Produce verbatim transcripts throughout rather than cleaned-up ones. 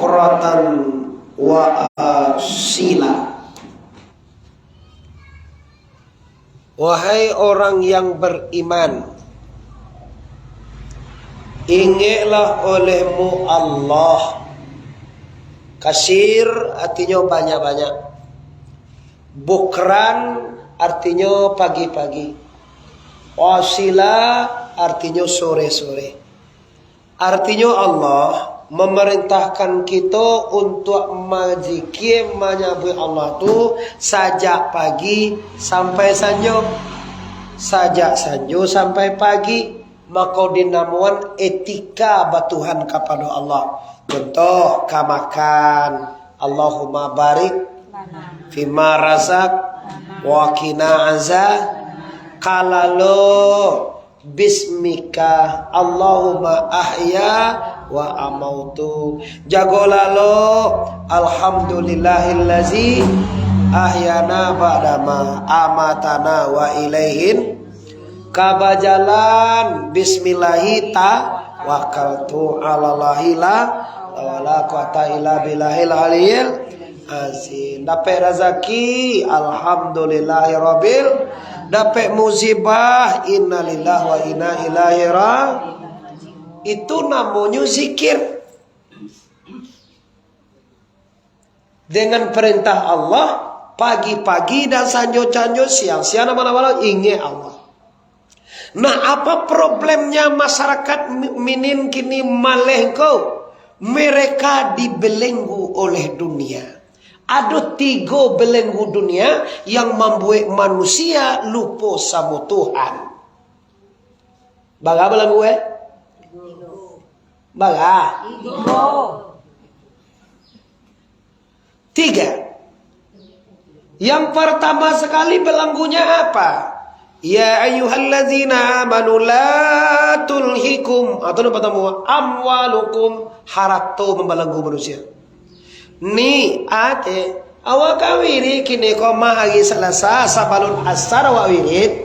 barran wa asila. Wahai orang yang beriman, ingeklah olehmu Allah. Kasir artinyo banyak-banyak. Bukran artinyo pagi-pagi. Asila artinyo sore-sore. Artinyo Allah memerintahkan kito untuak manzikia, manyabuik Allah tu sajak pagi sampai sanjo, sajak sanjo sampai pagi, mako dinamoan etika batuhan kapado Allah. Contoh, ka makan, Allahumma barik fima razak wa qina aza, ka lalo, bismika Allahumma ahya wa amautu. Jago lalo, alhamdulillahillazi ahyana ba'dama amatana wa ilaihin. Ka bajalan, bismillahi tawakkaltu alallahi la wala quwata illa billahil aliyil azim. Dapek razaki, alhamdulillahirabbil. Dapek musibah, innalillahi wa inna ilaihi ra-, itu namonyo zikir. Dengan perintah Allah, pagi-pagi dan sanjo-sanjo, siang-siang dan malam-malam, ingek Allah. Nah, apa problemnya masyarakat mukminin kini maleh ko? Mereka dibelenggu oleh dunia. Ado tigo belenggu dunia yang mambuek manusia lupo samo Tuhan. Bara belenggu, eh? Bara? Tiga. Yang pertama sekali belenggunya apa? Ya ayyuhallazina amanu la tulhikum, atau yang pertama, amwalukum, harato mambalenggu manusia. Ni ate, awak ka wirid kini ko mah hari Salasa sabalun asar awak wirid.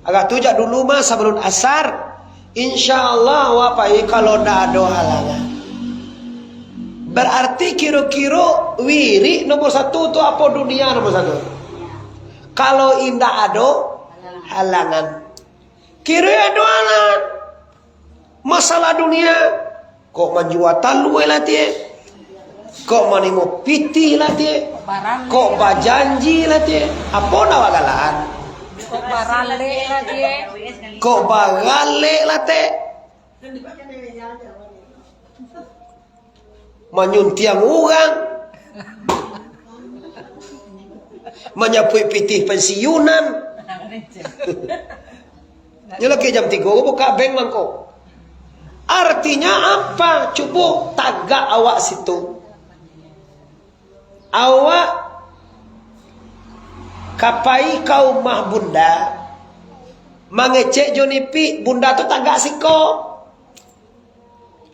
Agak tu jak dulu mah sabalun asar. Insya Allah awak pai kalau ndak ado halangan. Berarti kiro-kiro wirid nomor satu tu apo dunia nomor satu? Kalau indak ado halangan. Kiro ado halangan. Masalah dunia, kok manjua talua lah tie, kok manimo pitih lah tie, kok bajanji lah tie, apo nak awak galakan? Kok baralek lah tie. Kok baralek lah tie. Manyuntiang urang, manyapuik pitih pensiunan. Nyo lagi jam tigo ko buka bank mangko. Artinya apa? Cubo tagak awak situ. Awak ka pai ka umah bunda, mangecek jo nipik, bunda tu tagak siko.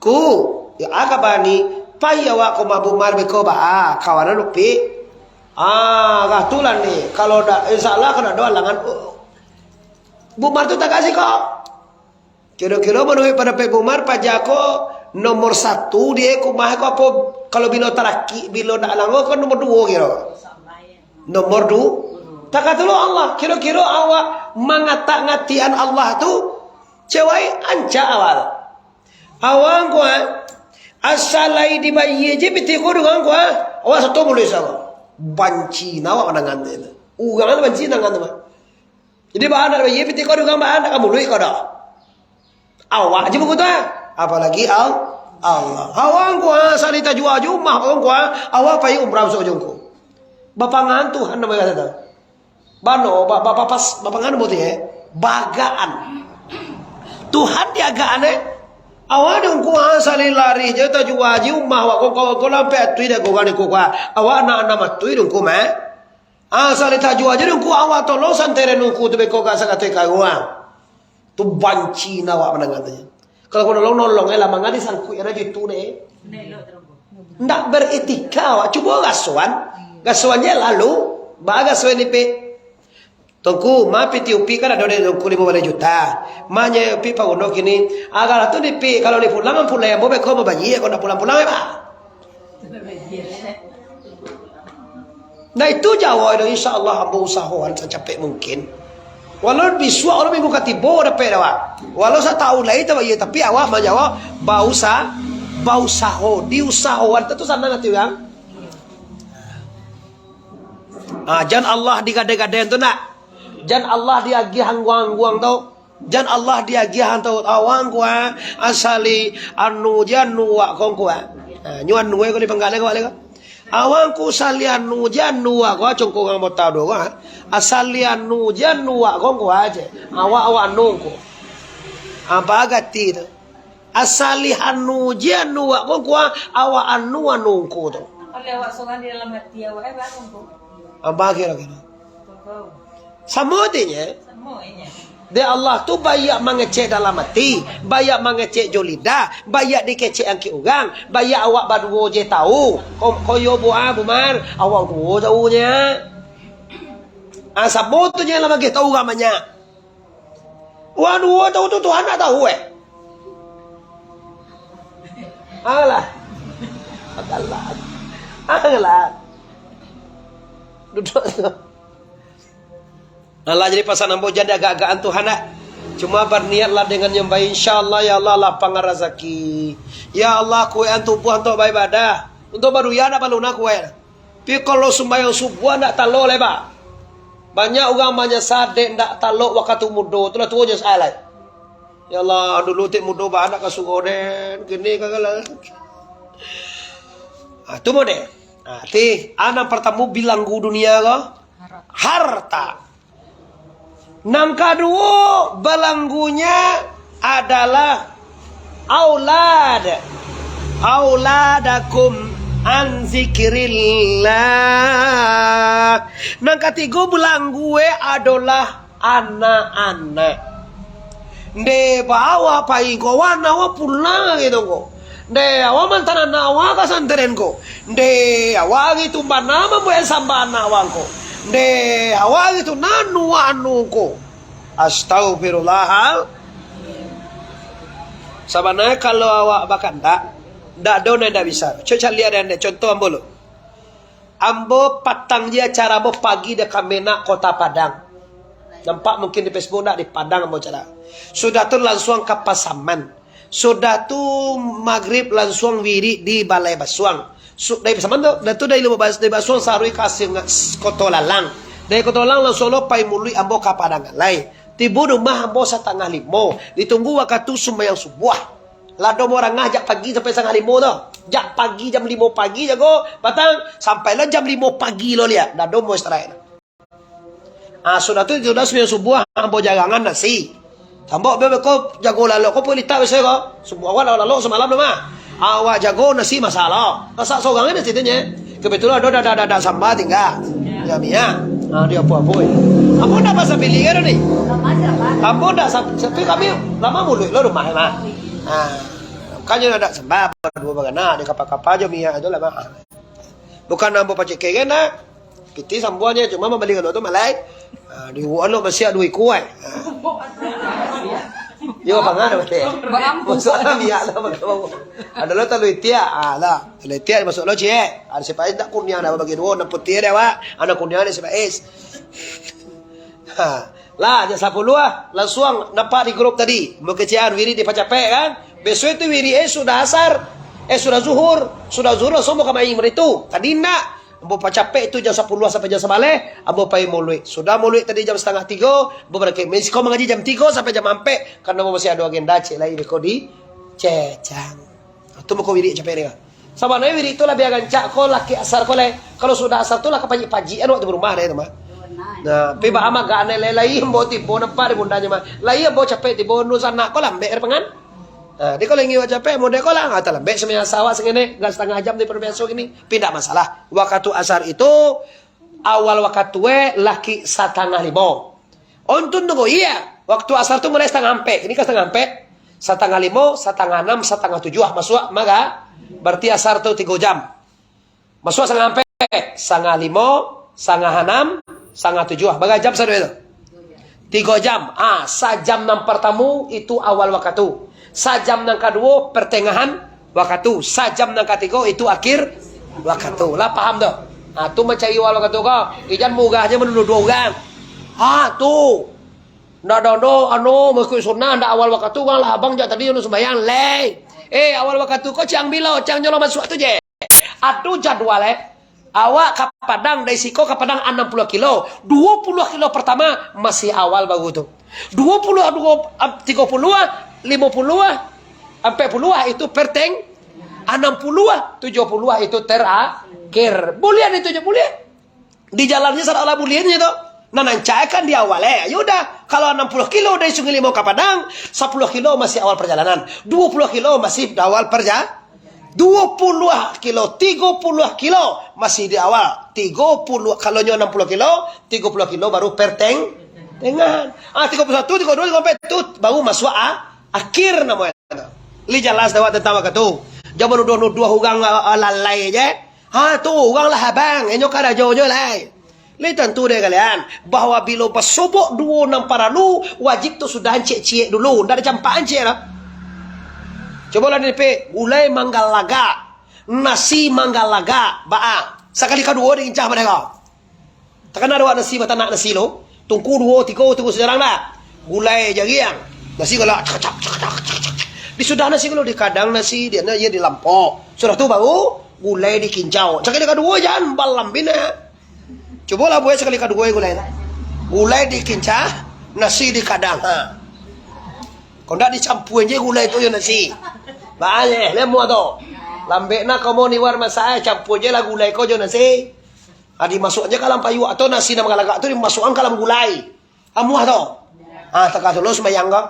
Ku, yo a ka bani, pai awak ka umah Bumar beko ba, a, kawan anu pi. A, gah tu lah ni, kalau ndak, insya Allah kalau ado alangan, uh, Bumar tu tagak siko. Kiro-kiro manuruik pandapek Bumar, paja ko nomor satu di e ka umah ko apo, kalau bilo taraki, bilo ndak alangan ko nomor duo kiro. Nomor du, tagak tu lo Allah, kiro-kiro awak mangatak ngatian Allah tu, cewai ancak awak tu. Awak angku, ah, asa lai dibayie je pitih ko dek urang ko, ah, awak sato muluik sawa. Banci na awak mandangan tu. Urang tu banci mandangan tu, mah. Jadi, baa ndak dibayie pitih ko dek urang, baa ndak ka muluik ko doh. Awak je bakuto, ah. Apalagi Al-, Allah. Awak angku, ah, asa lai tajua je umah awak angku, ah. Awak pai umrah bisuak jo angku. Bapangan Tuhan namo kata tu. Bano, ba-, ba-, ba-, pas, bapangan mo tu, eh? Bagaan. Tuhan diagaan, eh? Awak dek angku, ah, asa lai lari je, tajua je umah awak ko, ko, ko, lampek atui dek angku, kan, angku, ko. Awak anak anam atui dek angku, mah. Ah, asa lai tajua je dek angku, awak tolong santeren angku tu beko ka sakato karuang. Tu banci na awak mandangan tu. Kalau ko nolong, nolong, eh, lah manga disangkuik anak jitu deh. Ndak beretika awak. Cubo gasoan. Gasoan je lalu. Baa gasoan nipik. Tongku, ma pitih upik kan ado dek tongku limo baleh juta. Ma nyo upik paguno kini. Alah tu nipik, kalau ni pulang, pulang ambo beko mambayie, kalau ndak pulang-pulang, eh, bah. Nah, itu jawab tu, insya Allah ambo usahoan sacapek mungkin. Walau bisuak, walau minggu katibo dapek dek awak. Walau satahun lai tu, iyo, tapi awak manjawab bausa-, bausaho, diusahoan tu, tu sanang ati urang. Ah, jan Allah digadai-gadaian tu nak. Jan Allah diagiah angguang-angguang tu. Jan Allah diagiah tu, awak ngku, ah, asali anu je anu wak ko ngku, ah. Ha, nyo anu ko dipanggaleh ko, ko. Awak ngku asali anu je anu wak ko, congko urang Botado ko, ah. Asali anu je anu wak ko ngku aje. Awak, awak anu ngku. Apa gati tu? Asali anu je anu wak ko ngku, ah. Awak anu anu ngku tu. Kalau awak sorang di dalam hati awak, eh, baru ngku. Apa kira-kira? Kau. Samo artinyo. Samo inyo. Dek Allah tu baiak mangecek dalam ati, baiak mangecek jo lidah, baiak dikecek angkik urang, baiak awak baduo je tahu. Ko, ko iyo buah Bumar, awak duo tahu nyo. Ah, samo tu nyo lah bageh tahu urang banyak. Wah, duo tahu tu Tuhan nak tahu, eh. Alah. Alah. Alah. Duduk tu. Alah, jadi pasan ambo jan agak-agakan Tuhan nak. Cuma barniatlah dengan yang baik. Insya Allah, ya Allah, lapangkan razaki. Ya Allah, kuekan tubuah untuk baibadah. Untuk baruya nak baluna kuek. Tapi kalau sumbayang subuah ndak talok lai, bah. Banyak urang manyasa dek ndak talok wakatu mudo, tu lah tuo nyasa lai. Ya Allah, dulu tek mudo bah ndak ka surau den, kini ka galak. Ah, tu model. Ah, ti, ah, nan partamo bilanggu dunia ko? Harta. Nan kaduo, balanggunyo adalah aulad. Auladakum an zikrillah. Nan katigo, balanggu e adolah anak-anak. Ndeh bawa pai ko, wana wa pulang gitu ko. Ndeh, awak mantan anak awak ka santren ko. Ndeh, awak gitu bana mambuek sambah anak awak ko. Ndeh, awak gitu nanu anu ko. Astagfirullahal. Sabananyo kalau awak bakandak, ndak ado nan ndak bisa. Cubo caliak dek ande, contoh ambo lo. Ambo patang je acara ambo, pagi di Kamenag Kota Padang. Nampak mungkin di Facebook ndak, di Padang ambo acara. Sudah tu lansuang ka Pasaman. Sudah tu magrib lansuang wirik di Balai Basuang. Su-, dari Pasaman tu, dah tu dari Lubuk Bas-, dari Basuang saruih ka Sungai, Koto Lalang. Dari Koto Lalang lansuang lo pai muluik ambo ka Padang Alai. Tibo di rumah ambo satangah limo. Ditunggu wakatu sumbayang subuah. Lah domo rangah jak pagi sampai satangah limo tu. Jak pagi jam limo pagi jago patang, sampai lo jam limo pagi lo liak. Dah domo istirahat. Ah, sudah tu, sudah sumbayang subuah, ambo jarangan nasi. Tambok be ko jago lalok ko pun litak biaso ko. Subuah awak lalok samalam tu mah. Awak jago nasi masak lo. Masak sorang nasi tu nye. Kebetulan ado dak, dak, dak, dak samba tingga. Tingga minyak. Ah, di apo-apo. Ambo ndak pasang bilik kan ni? Ambo ndak sa-, tapi kami lamo muluik lo rumah mah. Ah, makanya ndak samba, dua bagana, di kapa-kapa jo minyak tu lah mah. Bukan ambo pacik keren nak. Piti sambuangnyo cuma mambali galo tu malai. Ah, di uwak lo masih ado ikuai. Ah. Yo, pangan dah mati. Barampus. Masalah minyak lah pakai bau. Ado lo talu itiak. Ah, lah. Talu itiak masuk lo ciek. Ada siapa tak kuniang dah bagi dua, nak putih dah, Wak. Anak kuniang ada siapa es. Ha. Lah, jam sapuluah lah, lansuang nampak di grup tadi. Mukecian wirid dipacapek kan. Besok itu wirid eh sudah asar. Eh sudah zuhur. Sudah zuhur lansuang buka main itu. Tadi ndak. Ambo pacapek tu jam sapuluah sampai jam sabaleh, ambo pai muluik. Sudah muluik tadi jam satangah tigo, ambo barangkek. Mesti ko mangaji jam tigo sampai jam ampek, karano ambo masih ado agenda ciek lai beko di Cecang. Tu mako wirid capek ni. Sabananyo wirid tu labiah rancak ko lakek asar ko lai. Kalau sudah asar tu lah ka pajik-pajik an waktu barumah deh tu mah. Nah, pi ba amak gak aneh lai, lai ambo tibo nampak di bundanya mah. Lai ambo capek tibo, nu sanak ko lambek dari pangan. Nah, di kalau ingin awak capek, model ko lah. Ah, talambek sumbayang asar awak sangene, agak satangah jam daripada biaso kini. Tapi ndak masalah. Wakatu asar itu, awal wakatu eh, lakik satangah limo. Ontun tu ko, iya. Waktu asar tu mulai satangah ampek. Kini ka satangah ampek. Satangah limo, satangah anam, satangah tujuah. Masuak, maga. Berarti asar tu tigo jam. Masuak satangah ampek, satangah limo, satangah anam, satangah tujuah. Bara jam sado itu? Tigo jam. Ah, sajam nan partamo itu awal wakatu. Sajam nan kaduo pertengahan wakatu. Sajam nan katigo itu akhir wakatu. Lah paham tu? Ha, tu mancari awal wakatu ko. Ijan murah je manuduah urang. Ha, tu. Ndak ado, anu, mangikuik sunnah, ndak awal wakatu, urang lah abang jak tadi anu sumbayang, lai. Eh, awal wakatu ko ciang bilo, ciang nyo lah masuak tu je. Ado jadwal, eh. Awak ka Padang, dari siko ka Padang anam puluah kilo. Duo puluah kilo partamo masih awal baru tu. Duo puluah, duo, am, tigo puluah, limo puluah, ampek puluah itu perteng-, anam puluah, tujuah puluah itu terakhir. Buliah di tujuah puluah. Di jalannyo salah buliahnyo tu. Nah, nan cai kan di awal, eh. Ya udah, kalau anam puluah kilo dari Sungai Limau ka Padang, sapuluah kilo masih awal perjalanan, duo puluah kilo masih awal perja-, duo puluah kilo, tigo puluah kilo masih di awal. Tigo puluah, kalau nyo anam puluah kilo, tigo puluah kilo baru perteng-, tengahan. Ah, tigo puluah satu, tigo dua, tigo ampek tu baru masuak, ah, akhir namonyo. Lai jaleh dek awak tantang wakatu. Jan manuduah-nuduah urang, ah, ah, lalai je. Ha, tu, urang lah abang, inyo karajo jo lai. Lai tantu dek kalian, bahwa bilo basobok duo nan paralu, wajib tu sudah ciek-ciek dulu, ndak dicampak ciek doh. Cubolah dipik, gulai manggalagak, nasi manggalagak, baa. Sakali kaduo dikincah pado kau. Takana dek awak nasi, batanak nasi lo. Tungku duo, tigo, tungku sajarang dah. Gulai jariang. Nasi galak, cak, cak, cak, cak, cak, cak. Di sudah nasi kalau dikadang nasi, di, di lampok. Sudah tu baru gulai dikincau. Sakali kaduo jan balambin, eh. Cubolah buek sakali kaduo gulai tu. Gulai dikincah, nasi dikadang. Ha. Kok ndak dicampua je gulai tu jo nasi. Banyak, lemuah tu. Lambek nak kau mau niwar masak, eh, campua je lah gulai kau jo nasi. Ha, dimasuak je ka dalam payuak tu, nasi nan manggalagak tu dimasuakan ka dalam gulai. Amuah tu. Ha, takah tu lo sumbayang ko.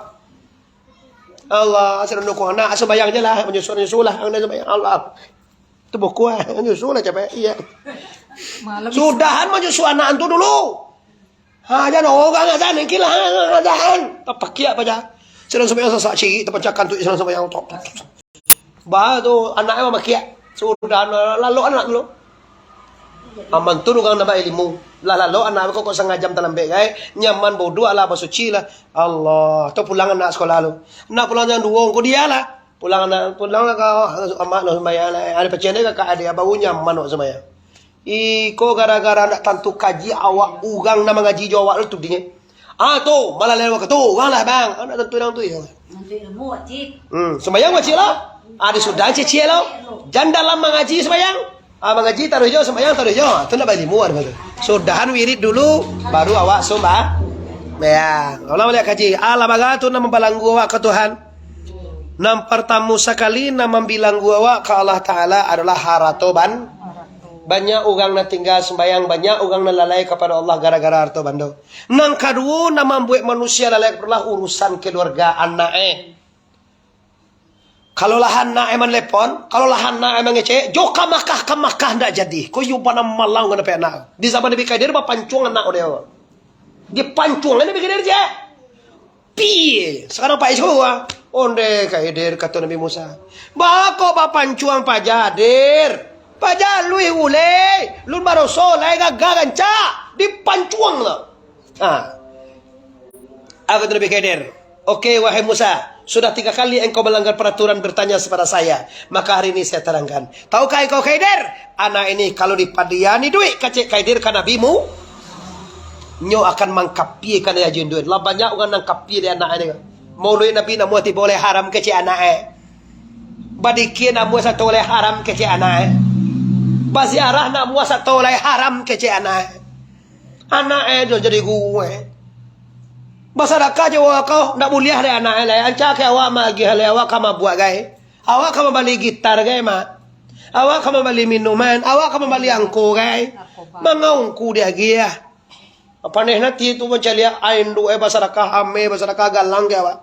Allah, sadang dukung anak, sumbayang je lah, manyusu-nyusu lah, ang dah sumbayang, Allah. Tu buku ah, manyusu lah capek, iya. Malam Sudahan manyusu anak tu dulu. Ha, jan urang azan, engki lah, azan. Tapakiak aja. Sadang sumbayang sasak cirik, tapacakan tu, sadang sumbayang tu. Bah tu, anak mamakiak. Sudah, lalok anak tu. Aman tu urang nambah ilmu. Lah lalok anak kok, kok sangajam talambek, gai. Nyaman bodoh lah, basuci lah. Allah, tu pulang anak sekolah tu. Nak pulang jam duo, kok dia lah. Pulang anak, pulang lah kau. Amak nak sembahyang lah. Ada pecian dia kakak adik, baru nyaman nak sembahyang. Iko gara-gara ndak tantu kaji awak, urang nan mangaji jo awak tu dingin. Ah, tu, malah lewat tu, urang lah, bang. Anak tantu urang tu, ya. Nanti ilmu wajib. Hmm, sembahyang wajib lah. Ah, di sudah cicil lah. Jan dalam mangaji sembahyang. Ah, mangaji taruih jo, sembahyang taruih jo. Tu ndak bailmu, ah, tu. Sudahan wirid dulu, baru awak sumba-, ya. Ulang baliak kaji. Alah, baga tu nan mambalanggu awak ka Tuhan. Nan partamo sakali nan mambilanggu awak ka Allah Ta'ala adolah harato ban-, banyak urang nan tingga sumbayang, banyak urang nan lalai kapado Allah gara-gara harato bando. Nan kaduo, nan mambuek manusia lalai kapado Allah urusan kaluarga anak, eh. Kalau lah anak, eh, manlepon, kalau lah anak, eh, mangecek, jo ka Makah, ka Makah ndak jadi. Ko iyo bana malang ka dapek anak. Di zaman Nabi Khidir bapancuang anak dia. Dipancuang Nabi Khidir je. Piye? Sakarang Pak Iskul, ah. Ondeh ka Khidir, kato Nabi Musa. Baa kok bapancuang paja, Dir? Paja luih uleh, lun baroso, lai gagah rancak. Dipancuang tu. Ha. Kato Nabi Khidir, "Oke, wahai Musa, sudah tiga kali engkau melanggar peraturan bertanya kepada saya. Maka hari ini saya terangkan." Tahukah engkau, Khidir? Anak ini kalau dipadiani duit, kecek Khidir ka Nabi Mu-, nyo akan mangkapiekan aja duit. Lah banyak urang nan kapie di anak ini. Maulid Nabi namuah tibo lai haram kecek anak, eh. Badikia namuah sato lai haram kecek anak, eh. Baziarah namuah sato lai haram kecek anak, eh. Anak, eh, jan jadi guru, eh. Basadakah jo awak ko, ndak buliah dek anak, eh, lai. Ancak ke awak maagiah lai, awak ka mabuak, gai. Awak ka mambali gitar, gai, mak. Awak ka mambali minuman, awak ka mambali angko, gai. Narkoba. Manga ungku diagiah. Paneh nati tu mancaliak, ai induak, eh, basadakah ameh, basadakah galang ke awak.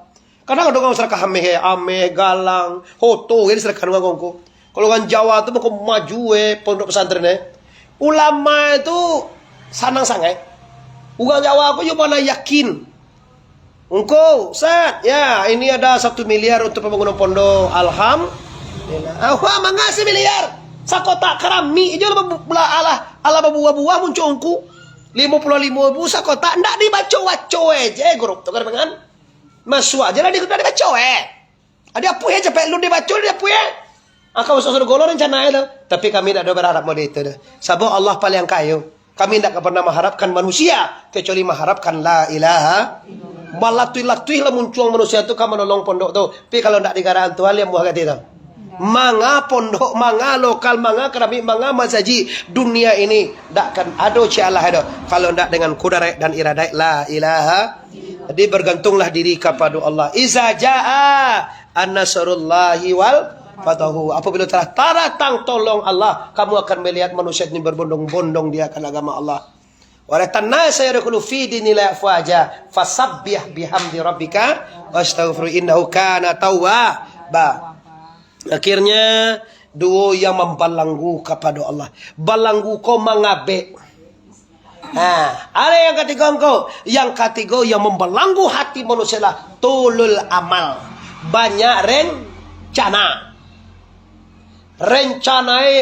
Kadang ado urang sadakah ameh, eh, ameh, galang, hoto, eh, disadakah urang ko. Kalau urang Jawa tu mako maju, eh, pondok pesantren, eh. Ulama tu sanang sangaik. Urang Jawa ko yo bana yakin. Ungku, Ustaz, ya, ini ada satu miliar untuk pembangunan pondok. Alhamdulillah. Ah, wah, manga samiliar. Sakotak karamik je lah babu-, lah, alah, alah babuah-buah muncuang ungku. Limo puluah limo ribu sakotak, ndak dibaco-baco je grup tu, kan, pangan? Masuak aja lah di, ndak dibaco, eh. Adi apuih, eh, capek lu dibaco, adi apuih, eh. Angkau masuk surga lo rencana itu. Tapi kami tidak ada berharap model itu dah. Sabab Allah paling kayo. Kami tidak pernah mengharapkan manusia kecuali mengharapkan la ilaha. Balatuih-latuih lah muncuang manusia tu ka manolong pondok tu. Tapi kalau tidak digaraan Tuhan, lihat muah hati tu. Manga pondok, manga lokal, manga keramik, manga masajik. Dunia ini tidak akan ada cialah itu. Kalau tidak dengan kudarat dan iradat la ilaha. Jadi bergantunglah diri kepada Allah. Iza jaa an-nasrullahi wal fatahu. Apabila telah datang tolong Allah, kamu akan melihat manusia ini berbondong-bondong di akan agama Allah. Wa ra'aitan nasa yadkhuluna fi dinillah afwaja, fasabbih bihamdi rabbika wastaghfiru innahu kana tawwaba. Akhirnya, duo yang mambalanggu kapado Allah. Balanggu ko mangabek. Nah, ada yang katigo angko. Yang katigo yang mambalanggu hati manusia lah tulul amal. Banyak rencana. Rencana e,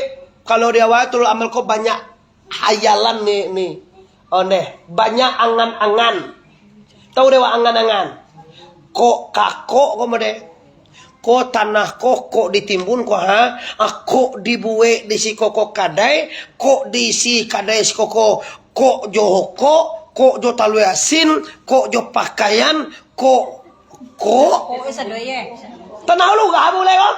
kalau di awal tulul amal ko banyak hayalan ni, ni. Ondeh, banyak angan-angan. Tahu dek awak angan-angan? Kok kakok ko mode? Ko tanah ko, kok ditimbun ko, ha? Ah, kok dibuek di siko ko kadai, kok diisi kadai siko ko, kok jo hokok, kok jo talua asin, kok jo pakaian, kok, kok. Tanah lu gak boleh ko?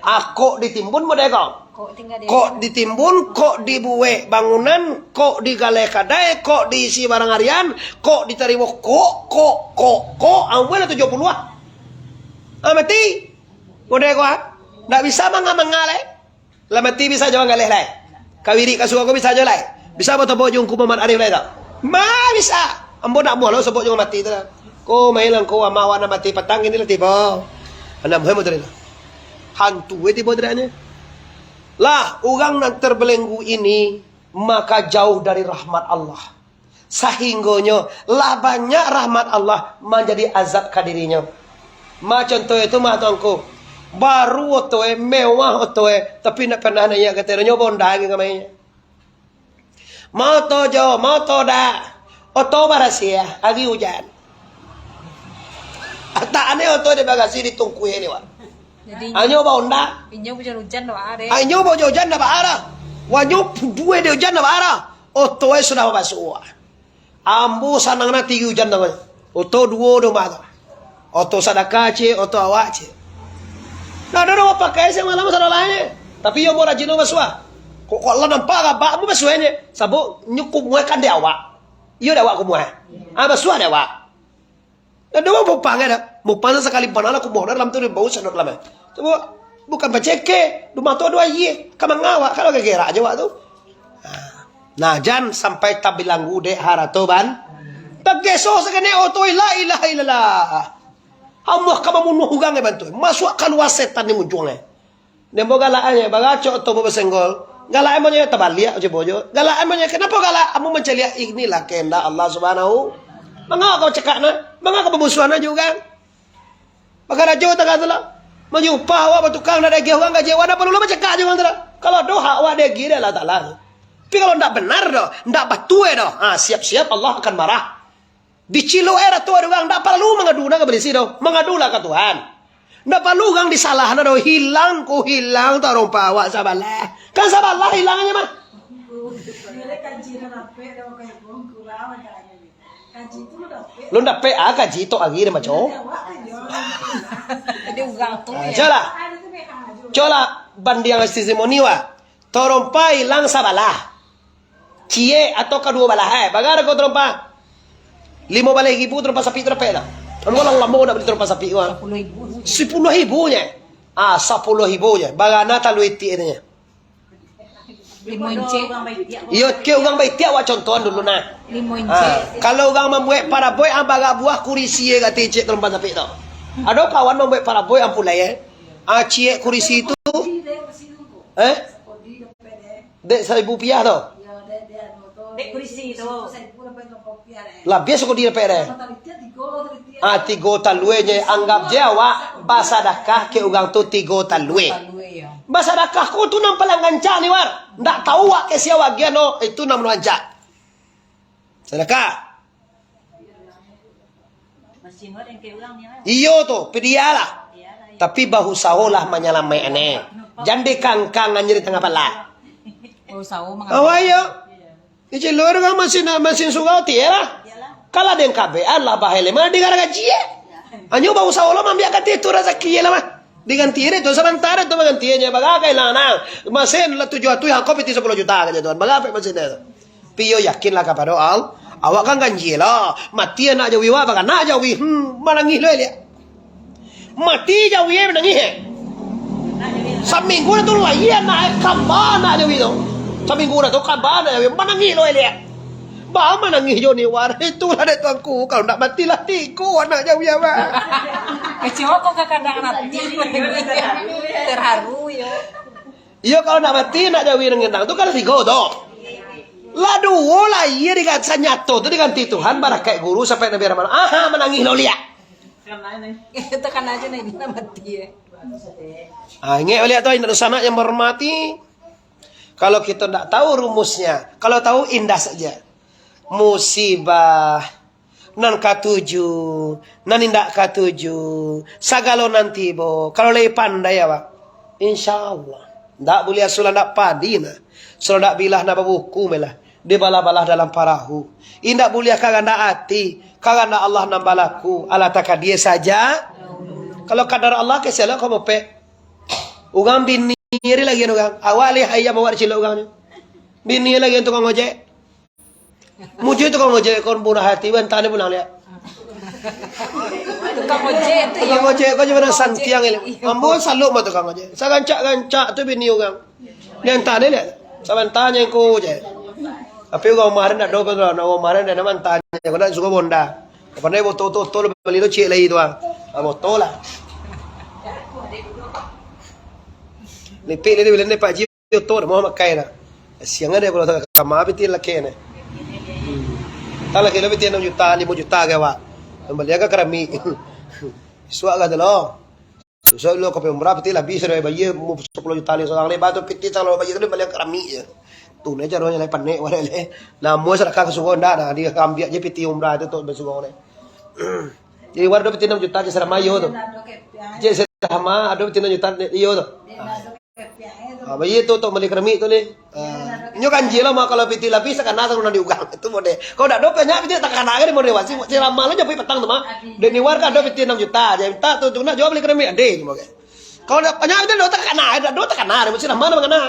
Ah, kok ditimbun mode ko? Kok tinggal di Kok ditimbun, kok dibuek bangunan, kok digaleh kadai, kok diisi barang harian, kok ditarimo, kok, kok, kok, kok, ambo lah tujuah puluah ah. Ah, mati. Mode ko ah. Ndak bisa manga-manga lai. Lah mati bisa jo manggaleh lai. Ka wirik ka surau ko bisa jo lai. Bisa batobok jo Ungku Muhammad Arif lai tu. Ma bisa. Ambo ndak amuah lo sobok jo mati tu lah. Ko main lah ko amak awak nan mati patang kini lah tibo. Anak muhim tu. Hantu eh tibo tidaknyo. Lah, urang nan terbelenggu ini maka jauh dari rahmat Allah. Sahinggonyo lah banyak rahmat Allah manjadi azab ka dirinyo. Ma contoh itu mah tuangku. Baru oto e, mewah oto e, tapi ndak pernah naiak ka terenyo bonda lagi ka mainyo. Moto jo, moto dak. Oto barasiah, agi ujan. Atak ane oto di bagasi di tungkui ni, wak. Jadi, Anyo ba onda. Inyo hujan-hujan dak baa deh. Anyo ba hujan dak baa dah. Wanyo pudue di hujan dak baa dah. Oto e sudah babasuah. Ambo sanang na tinggi ujan dah. Oto duo domba tu. Oto sadakah, cek, oto awak, cek. Nah, ado urang pakai siang malam sadolahnyo. Tapi iyo mo rajin lo basuah. Kok, kok lah nampak rabak mo basuahnyo. Sabab nyo kumuah kan di awak. Iyo di awak kumuah. Ah, basuah di awak. Nah, ado urang mupang ado. Mupang sakali panah lah kumuah dalam tu di bau sadot lama. Coba bukan paceke, rumah tu ado aia. Ka manga awak kalau gerak je awak tu. Nah, jan sampai tabilanggu dek harato ban. Tageso sakenek oto la ilaha illallah. Amuah ka mamunuah urang e bantu. Masuak kalua setan ni muncuang e. Dembo galak e, bagacok oto basenggol. Galak e monyo tabaliak cubo jo. Galak e monyo, kenapo galak? Amu mancaliak inilah kehendak Allah Subhanahu. Manga kau cakak na? Manga kau bamusuahan jo urang? Bakarajo tagah tu lah. Manyupah awak batukang, ndak diagiah urang gaji awak, ndak paralu lah bacakak jo urang tu lah. Kalau doh hak awak diagiah dek Allah Taala. Tapi kalau ndak benar doh, ndak batua doh, ha, siap-siap Allah akan marah. Dicilok e rato dek urang, ndak paralu mangadu na ka polisi doh. Mangadulah ka Tuhan. Ndak paralu urang disalahkan doh, hilang ko hilang tarompa awak sabalah. Kan sabalah hilangnyo mah. Lun dapek ah kaji tok ari deh, maco. Jadi urang tu Ah, yo. Colah. Colah bandiang testimoni wa. Torompa ilang sabalah. Ciek atau kaduo balah, eh. Bara hargo torompa? Limo baleh ribu torompa sapi tu dapek dah. Kamu lah lamo nak beli torompa sapi tu, ah. Sapuluah ribu. Sapuluah ribu nye. Ah, sapuluah ribu nye. Bara na talua itik tu nye. Limo incek. Iyo, ke urang baitiak, awak contohan dulu nah. Limo incek. Ah, kalau urang mambuek paraboik, ah, bara buah kurisi e gati ciek torompa sapi tu. Ado kawan mambuek paraboik, ah, pulai e. Ah, ciek kurisi tu. Eh? Dek saribu rupiah tu. Dek kurisi tu. Labiah sakudi dapek deh. Ah, tigo talua nye, anggap je awak basadakah ke urang tu tigo talua. Basadakah ko tu nan paling rancak ni, War. Ndak tahu awak ke sia wagian no, itu nan rancak. Sadakah. Iyo tu, pidialah. Tapi bausaholah manyalamaik ne. Jan dikangkang anjir di tangah pala. Bausaho mangangkang. Awak iyo. Di Cilok tu kan masin, masin surau tiek lah. Kalau den kabean lah bahai lima di gara gaji eh. Anyo bausaho lah mambiak ganti tu rasaki lah mah. Diganti deh tu sabanta deh tu mangganti nyo bagagai lah nah. Masin lah tujuh ratuih angko piti sapuluah juta kajo tuan. Bagapek masin deh tu. Piyo yakinlah kapado Allah. Awak kan ganjia lah. Mati anak jawi awak, baranak jawi. Hmm, manangih lo liak. Mati jawi manangih eh. Saminggu dah tu lahia anak kamba anak jawi tu. Saminggu dah tu kamba anak jawi manangih lo liak. Ba manangih jo ni war. Itulah dek tuanku. Kalau ndak matilah tigo anak jawi awak. Kecewa kok kakak nak mati. Terharu yo. Iyo, kalau nak mati, nak jawi nang gendang tu kan tigo tu. Lah duo lah, iyo diganti, sanyato tu diganti Tuhan, barakaik guru sampai Nabi Rahman. Aha, manangih lo liak. Itu kan aja nih, nak mati ya. Ah, ingat baliak tu, indak sanak yang menghormati. Kalau kita ndak tahu rumusnya, kalau tahu indah saja. Musibah, nan katuju, nan indak katuju, sagalo nan tibo. Kalau lai pandai awak, insya Allah. Ndak buliah sulah ndak padi nah. Sulah ndak bilah nak babuku melah. Dibalah-balah dalam parahu. Indak buliah karandak ati, karandak Allah nan balaku. Alah takadia saja. Kalau kadar Allah keselak kau mopek. Urang bini ri lagi urang. Awak lihai awak dicilok urang nyo. Bini lagi tukang ojek. Mujua tukang ojek kon murah hati, bantanyo pulang liak. Tukang ojek tu. Tukang ojek ko cuma santiang liak. Ambo salut mah tukang ojek. Sagancak-gancak tu bini urang. Diantanyo liak. Sabantanyo ko je. Tapi urang rumah den ado ko tu, urang rumah den ado mantanyo ko nak suko bonda. Pandai boto-boto lo bali lo ciek lai tu ah. Ah, boto lah. Lipik lai bilang dek Pak Ji. Oto dah mau makai dah. Siang ada kalau tak kama piti laki ni. Tak laki lo piti enam juta, lima juta ke awak. Bali ka keramik. Suak ka tu lo. Susah lo ka umrah piti lah bisa dah bayar mau sepuluh juta ni seorang ni. Batu piti kalau bayar tu bali keramik je. Tu ni caronyo lai panek wala le. Namo sadakah ka surau ndak dah. Dia ambiak je piti umrah tu tok basuo ni. Jadi war do piti enam juta je selama yo tu. Je selama ado piti enam juta iyo tu. Ah, baitu tu, tu mali keramik tu ni. Ah, inyo ganjia lah mah kalau piti lapis sakana salunan di ugang. Itu model. Kalau dak do banyak piti takana kan model wasi. Si Rama lah japuik patang tu mah. Dek ni war kan ado piti enam juta. Jadi minta tu tu nak jual bali keramik ade ni model. Kalau dak banyak piti do takana, dak do takana, mesti Rama mangana.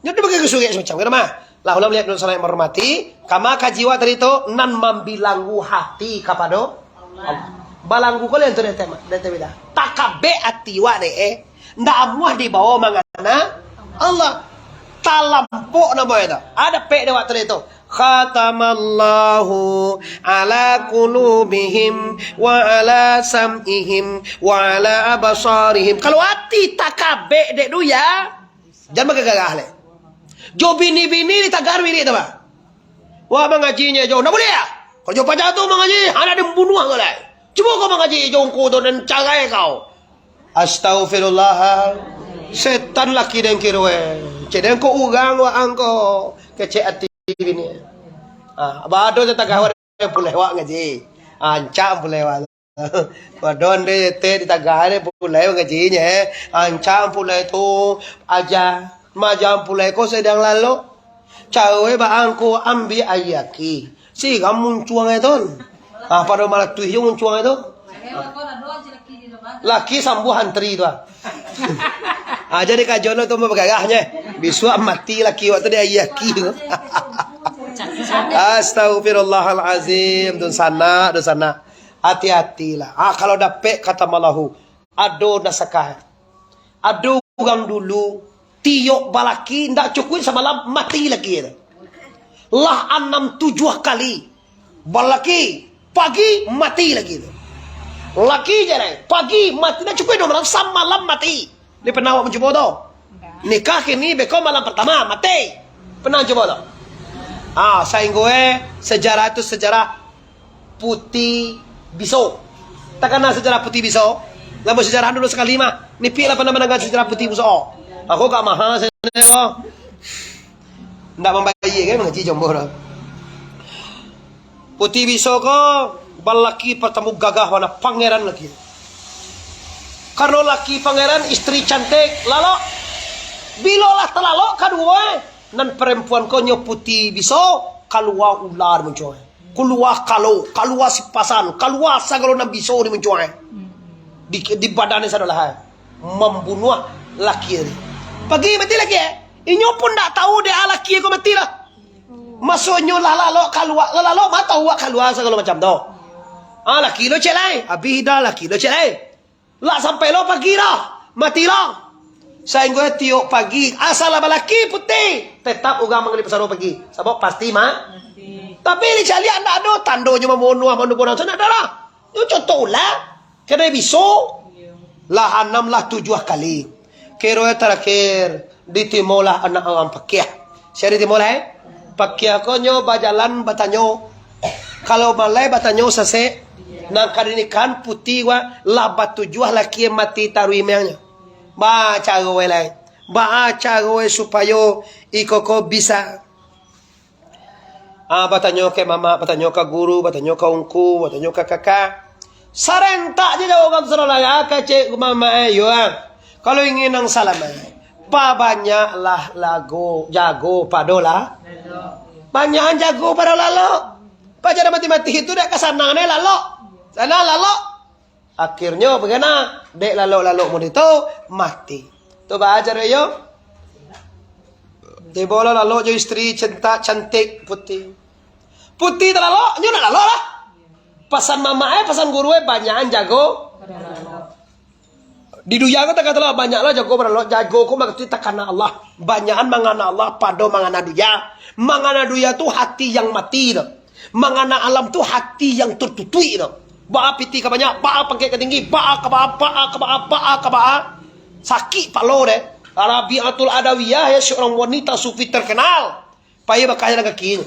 Nyo tu bagi kesurik semacam kan mah. Lah ulang lihat dulu sanak yang menghormati. Kama kaji wak tadi tu nan mambilanggu hati kapado Allah. Balanggu ko lian tu dek tema, dek tema dah. Takabek ati wak dek eh. Ndak amuah dibawa mangana Allah. Talampok namo itu. Ada pek dek waktu itu. Khatamallahu ala qulubihim wa ala sam'ihim wa ala absarihim. Kalau ati takabek dek duya, jan bagagah leh. Jo bini-bini di tagar wirik tu bah. Wah, mangaji nyo jo, ndak buliah. Kalau jo paja tu mangaji, anak dia bunuh kau lai. Cubo kau mangaji jo ungku tu dan carai kau. Astaghfirullah. Setan laki den kiro eh. Cek den ko urang wa angko. Kecek ati bini. Ah, bado je tagah wa pulai wak ngaji. Ancak pulai wak. Bado ande te di tagah ni pulai ngaji nye. Ancak pulai tu aja. Maja pulai ko sedang lalu. Cawe ba angko ambi ayaki. Siram muncuang e ton. Ah, pado malatuih jo muncuang e tu. Laki sambuah antri tu ah. Ah, jadi kajono tu bagagah nye. Bisuak mati laki waktu dia ayaki tu. Astagfirullahalazim. Dunsanak, dunsanak. Hati-hatilah. Ah, kalau dapek kata malahu. Ado nasakah. Ado urang dulu, tiok balaki ndak cukuik samalam mati laki tu. Lah anam tujuah kali. Balaki, pagi mati laki tu. Laki je lai, pagi mati ndak cukuik dua malam, samalam mati. Ni pernah awak mancubo tu? Nikah kini beko malam pertama mati. Pernah cubo tu? Ah, sainggo eh sejarah tu sejarah Puti Biso. Takana sejarah Puti Biso? Lamo sejarah dulu sakali mah. Nipik lah pernah mandanga sejarah Puti Biso. Aku gak maha sene ko. Ndak mambayia kan mangaji jombo tu. Puti Biso ko balaki partamo gagah bana pangeran laki. Karano laki pangeran, istri cantik, lalok. Bilo lah talalok kaduo, eh, nan parampuan ko nyo puti biso, kalua ula di muncuang. Kalua kalo, kalua sipasan, kalua sagalo nan biso di muncuang. Di, di badan ni sadolah, eh. Mambunuah laki tadi. Pagi mati laki, eh. Inyo pun ndak tahu dek ah laki ko mati lah. Maksudnyo lah lalok kalua, lah lalok mah tahu awak kalua sagalo macam tu. Ah, laki lo cek lai, abih dah laki lo cek lai. Lah sampai lo pagi dah, mati lah. Sainggo tiok pagi, asa lah balaki puti, tetap urang manggali pasaro pagi. Sabab pasti ma-, mati. Tapi dicaliak ndak ado tandonyo mambunuah, mambunuah, ndak ado lah. Nyo contoh ulah, kadai biso. Lah anam lah tujuah kali. Kiro tarakhir, ditimolah anak urang pakiah. Sia ditimolah, eh? Pakiah ko nyo bajalan batanyo. Kalau malai batanyo sasek, nan ka dinikahan puti wa lah batujuah laki mati taruih imangnyo. Ba caro lai. Ba caro supayo iko ko bisa. Ah, batanyo ka mamak, batanyo ka guru, batanyo ka ungku, batanyo ka kakak. Sarentak je jawaban saudara, ya, kecek mamak, eh, yo, ah. Kalau ingin nang salamaik, pabanyaklah lago, jago pado lah. Banyakan jago pado lalok. Paja dah mati-mati itu dak ka sanang ne lalok. Sana lalok. Akhirnyo bagana, dek lalok-lalok mudo tu mati. Tu baa caro iyo. Tibo lo lalok jo istri cinta cantik puti. Puti talalok, nyo nak lalok lah. Pasan mamak eh, pasan guru eh, banyakan jago. Di dunia ko takah tu lah, banyak lah jago baralok. Jago ko maksudnyo takana Allah. Banyakan mangana Allah, pado mangana dunia. Mangana dunia tu hati yang mati tu. Mangana alam tu hati yang tertutup tu. Baa piti ka banyak, baa pangkek ka tinggi, baa ka baa, baa ka baa, baa ka baa. Sakik palo deh. Rabiatul Adawiyah, ya, seorang wanita sufi terkenal. Pai bakanya nan kaki.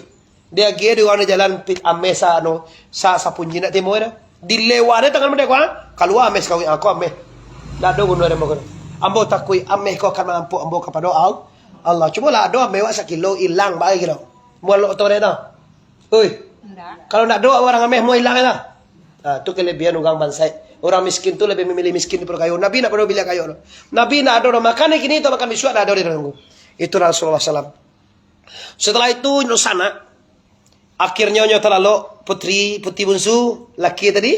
Diagiah di urang di jalan, pik ameh sa, anu, sa, sapunji nak timo dah. Dilewa deh tangan mode ko, ha? Kalua ameh sakawik, aku ameh. Ndak ado bunuh deh mako. Ambo takuik ameh ko akan manampuk ambo kapado Al-, Allah. Cubolah ado ameh wak sakilo ilang bagai kiro. Mualok tu deh tu. Oi. Ndak. Kalau ndak ado urang ameh mau ilang dah. Nah, tu kelebihan urang bansaik. Urang miskin tu lebih memilih miskin daripada kayo. Nabi ndak pernah pilih kayo tu. Nabi ndak ado dah makan ni kini tu makan bisuak ndak ado di dalam. Itu Rasulullah sallam. Setelah itu, nyo sanak. Akhirnyo nyo talalok putri, putri bunsu, laki tadi?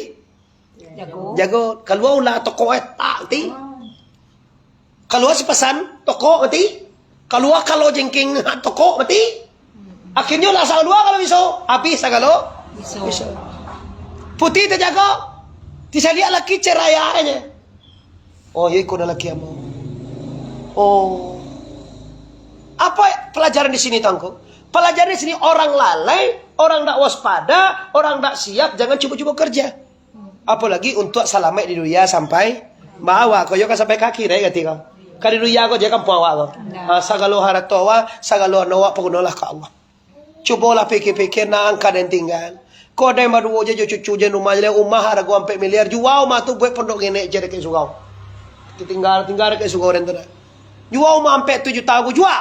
Jago. Jago. Kalua ulah tokok eh, tak mati. Kalua sipasan, tokok mati. Kalua kalo jengking, tokok mati. Akhirnyo lah sagalo kalo biso, habis sagalo. Biso. Biso. Putri tajago. Tisaliak laki cerai aja. Oh, iyo iko dah laki ambo. Oh. Apa pelajaran di sini, Tuanku? Pelajaran di sini orang lalai, orang ndak waspada, orang ndak siap, jangan cubo-cubo kerja. Apalagi untuk salamaik di dunia sampai bawa ko yo kan sampai ka akhirat kati ko. Ka di dunia ko je kampuang awak ko. Ah, sagalo harato awak, sagalo anu awak pagunolah ka Allah. Cubolah pikia-pikia, nan ka den tingga. Ko den baduo je jo cucu je, rumah je, rumah harago ampek miliar, jua rumah tu buek pondok ngenek je dakek surau. Tingga, tingga dakek surau den tu dah. Jua rumah ampek tujuah taun ko jua.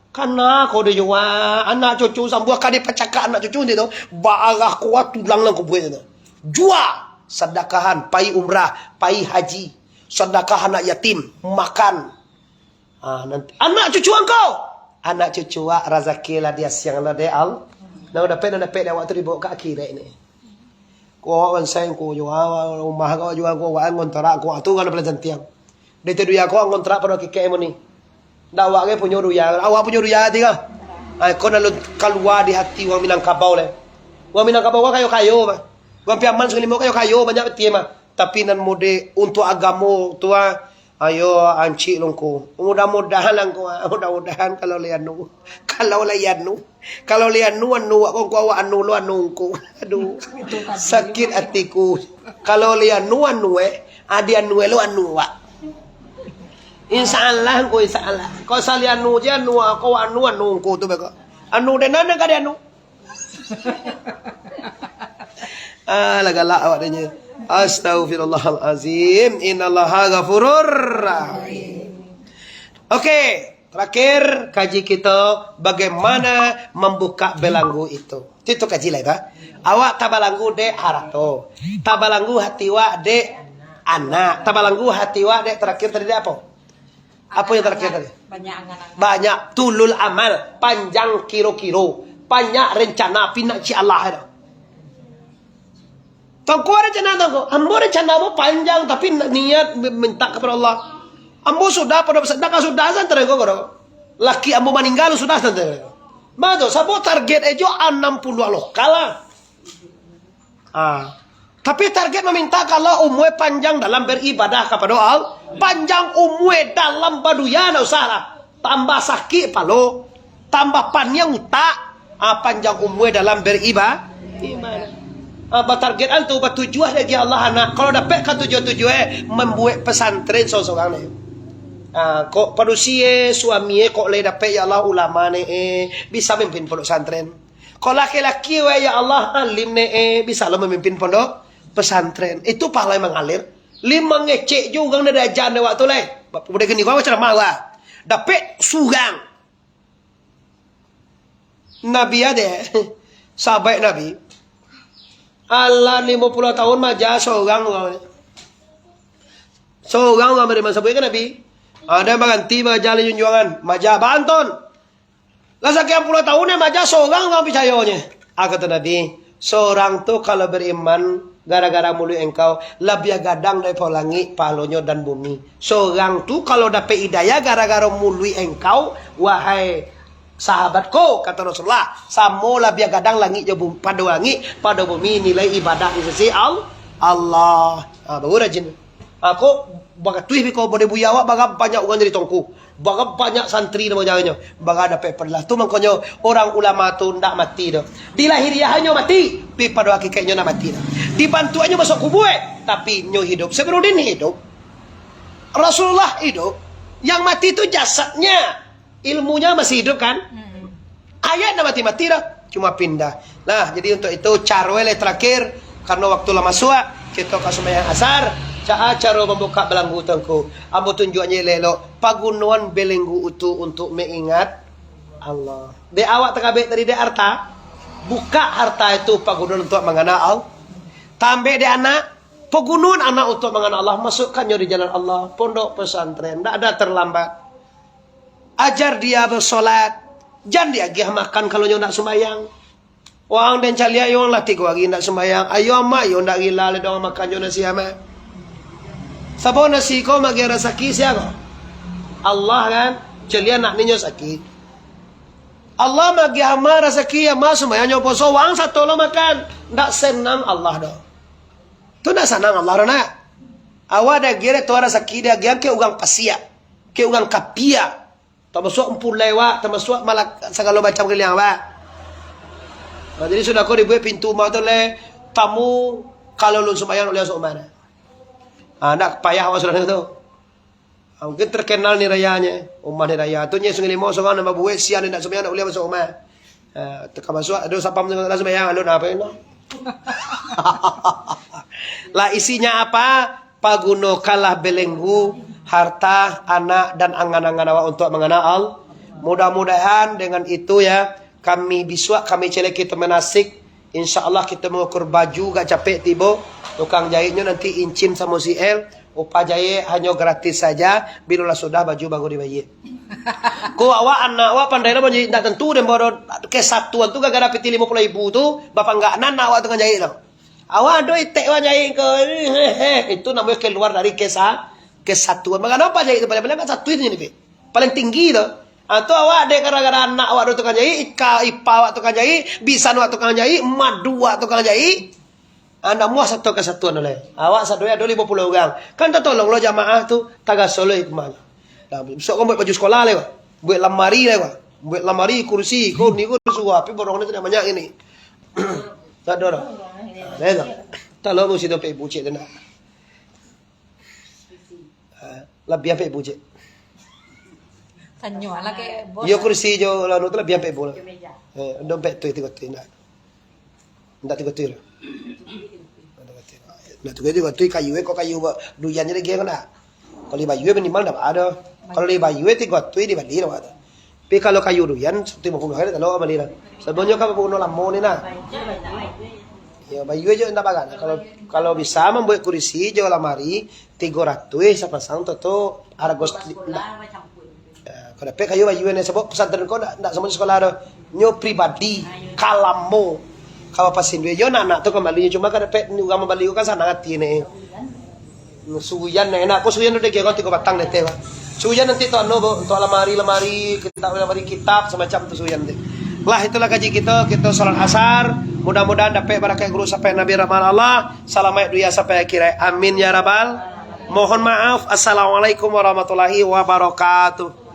Kana ko dijua, anak cucu sambuah ka dipacakak anak cucu nanti tu. Baarah kuat tulang nan kubuek tu. Jua, sadakahan, pai umrah, pai haji. Sadakah anak yatim, makan. Ah, nanti anak cucu angkau, anak cucu awak razaki lah diasiang lah dek Allah. Nan dapek, nan dapek dek awak tu dibawa ka akhirat ni. Ko awak bansaik ko jua, rumah ko jua ko, awak ngontrak ko, tu kan paling santiang. Di tu dunia ko ngontrak pado kikek mo ni. Ndak awak ke punyo dunia, awak punyo dunia ati ka. Ai, ko nan kalua di hati urang Minangkabau le. Urang Minangkabau ko kayo-kayo mah. Urang Piaman Sungai Limau kayo-kayo, banyak betie mah. Tapi nan mode untuak agamo tu ah, ayo ancik longko. Mudah-mudahan langko, ah, mudah-mudahan kalau lai anu. Kalau lai anu. Kalau lai anu, anu wak ko, awak anu lo anu ko. Aduh, sakit atiku. Kalau lai anu, anu eh, adi anu eh lo anu wak. Insya Allah ko, insya Allah. Ko sali anu je anu wak ko, anu anu ko tu beko. Anu denan ka di anu. Ah, lah galak awak denyo. Astagfirullahalazim. Innallaha ghafurur rahim. Oke, terakhir kaji kita bagaimana membuka belanggu itu. Itu, itu kaji lah itu. Awak tabalanggu dek harato. Tabalanggu hati wak dek Anak, tabalanggu hati awak dek terakhir tadi dek apo? Apo yang terakhir tadi? Banyak angan-angan. Banyak tulul amal, panjang kiro-kiro, banyak rencana, pinak cik Allah tu. Tongko rencana tongko, ambo rencana ambo panjang, tapi niat minta kepada Allah. Ambo sudah pada sadakah sudah santren ko, ko. Laki ambo maninggal sudah santren ko. Mano tu, sabo target ejo anam puluah lokal lah. Ah. Tapi target maminta ka Allah umua panjang dalam beribadah kapado Allah. Panjang umua dalam baduya, ndak usah lah. Tambah sakik palo, tambah paniang utak, ah, panjang umua dalam beriba-, ibadah. Ah, batarget an tu, batujuah lagi Allah anak. Kalau dapek ka tujuah-tujuah, eh, mambuek pesantren sorang-sorang ni. Ah, kok padusi, eh, suami, eh, kok lai dapek, ya Allah, ulama ni, eh, bisa mimpin pondok pesantren. Kok laki-laki, weh, ya Allah, alim ni, eh, bisa lo mamimpin pondok pesantren. Itu pahala yang mangalir. Lai mangecek jo urang nan diaja dek awak tu lai. Budak kini ko macam mano lah. Dapek surang. Nabi ade, sahabat Nabi. Alah limo puluah tahun maja sorang urang. Sorang urang beriman sabuik ka Nabi. Ado baranti maja lai junjuangan, maja banton. Lah sakian puluah tahun nan maja sorang urang picayonyo. Ah, kato Nabi, sorang tu kalau beriman gara-gara muluik engkau, labiah gadang daripado langik pahalonyo dan bumi. Sorang tu kalau dapek hidayah gara-gara muluik engkau, wahai sahabatku, kato Rasulullah, samo labiah gadang langik jo bu-, pado langik, pado bumi nilai ibadah di sisi Al-, Allah. Ah, baru rajin. Ah, kok bagatuih biko, Buya, awak bara banyak urang jadi tongku, bara banyak santri nan manjarinyo, bara dapek pahala. Tu mangkonyo urang ulama tu ndak mati doh. Di lahiriahnyo mati, tapi pado hakikaiknyo ndak mati doh. Dibantuaknyo masuak kubua, tapi nyo hidup. Sabananyo hidup. Rasulullah hidup. Yang mati tu jasadnya. Ilmunyo masih hidup, kan? Mm-mm. Ayat ndak mati-mati doh, cuma pindah. Nah, jadi untuak itu, caro lai terakhir, karano waktu lah masuak, kito ka sumbayang asar, caa caro mambukak balanggu tu, Ngku. Ambo tunjuaknyo elok-elok, pagunoan balanggu itu untuak maingat Allah. Dek awak takabek tadi dek harta, bukak harta itu pagunoan untuak mangana Allah. Tambek dek anak, pagunoan anak untuak mangana Allah, masuakkannyo di jalan Allah, pondok pesantren, ndak ada terlambat. Ajar dia basolat, jan diagiah makan kalau nyo ndak sumbayang. Wang den caliak yo lah tigo ari ndak sumbayang. Ayo amak yo ndak gila lai dong makan jo nasi amak. Sabo nasi ko magiah rasaki sia ko? Allah kan? Caliak anak ninyo sakik. Allah magiah amak rasaki, amak sumbayang nyo poso, wang sato lo makan. Ndak senang Allah doh. Tu ndak sanang Allah doh nak. Awak diagiah dek Tuhan rasaki, diagiah ke urang pasiak, ke urang kapia. Tamasuak umpulai wak, tamasuak malak-, sagalo macam kaliang wak. Nah, jadi sudah ko dibuek pintu umah tu leh, tamu kalau lun sumbayang ulih masuak umah. Ah, ndak payah awak sudah tu. Ah, mungkin terkenal ni rayanyo, umah ni raya. Tu nyo Sungai Limau sorang nan babuek, sia ndak sumbayang ndak ulih masuak umah. Ah, teka masuak, ado sapam tu lah sumbayang, alun apa ino. Lah isinya apa? Pagunokanlah balanggu, harta, anak, dan angan-angan awak untuak mangana Allah. Mudah-mudahan dengan itu ya, kami bisuak, kami caliak kito manasik. Insya Allah kito mangukur baju agak capek tibo. Tukang jahitnyo nanti Incin samo si El. Upah jahit hanyo gratis saja. Bilo lah sudah baju baru dibayia. Ko awak anak awak pandai lah manjahit, ndak tantu den baru kesatuan tu gara-gara piti limo puluah ribu tu, bapanggak nan awak tukang jahit tu. Awak ado itek awak jahit ko. Itu namonyo keluar dari kesa-, kesatuan. Mangano apo jahit tu paling-paling kan satu itu ni, Pik. Paling tinggi tu. Ah, tu awak dek gara-gara anak awak tu tukang jahit, ika ipa awak tukang jahit, bisan awak tukang jahit, madu awak tukang jahit. Ah, ndak muah sato kesatuan tu lai. Awak sadoe ado limo puluah urang. Kan tatolong lo jamaah tu, tagaso lo hikmahnyo. Nah, besok kan buek baju sekolah lai, Pak. Buek lamari lai, Pak. Buek lamari, kursi, ko ni ko suah, tapi borong ni tu dak banyak ini. Tak ada dah. Dah tu. Tak lo musti tu, Pak, bucik tu nak. Ah, labiah ampek ribu cek. Tanyo lah ke bos. Iyo, kursi jo lanu tu labiah ampek ribu lah. Eh, dompet tu tigo tu nak. Ndak tigo tu lah. Ndak tigo tu. Ndak tigo tu, tigo tu kayu, eh, kok kayu ba-, duyan je lagi nak. Kalau dibayua minimal ndak ado. Kalau dibayua tigo tu dibali lah tu. Tapi kalau kayu duyan satu limo puluah hari kalau bali lah. Sabananyo kan baguno lamo ni nah. Yo, bayua jo ndak bagana. Kalau kalau bisa mambuek kurisi jo lamari tigo ratuih sapasang tu, tu arago ndak. Yo, kok dapek kayu bayua ni, sabab pesantren ko ndak ndak samo jo sikola doh. Nyo pribadi, kalamo. Kalau pasin duit yo anak-anak tu kambali, cuma kok dapek urang mambali ko kan sanang ati ni. Suyan enak ko, suyan udah kiro tigo batang deh teh, Pak. Suyan nanti tu anu, Bu, untuk lamari-lamari, kitab, lamari kitab, samacam tu suyan teh. Lah, itulah kaji kita, kita salat asar. Mudah-mudahan dapek barakat guru sampai Nabi rahmat Allah, salamaik dunia sampai akhirat. Amin ya rabbal. Mohon maaf. Assalamualaikum warahmatullahi wabarakatuh.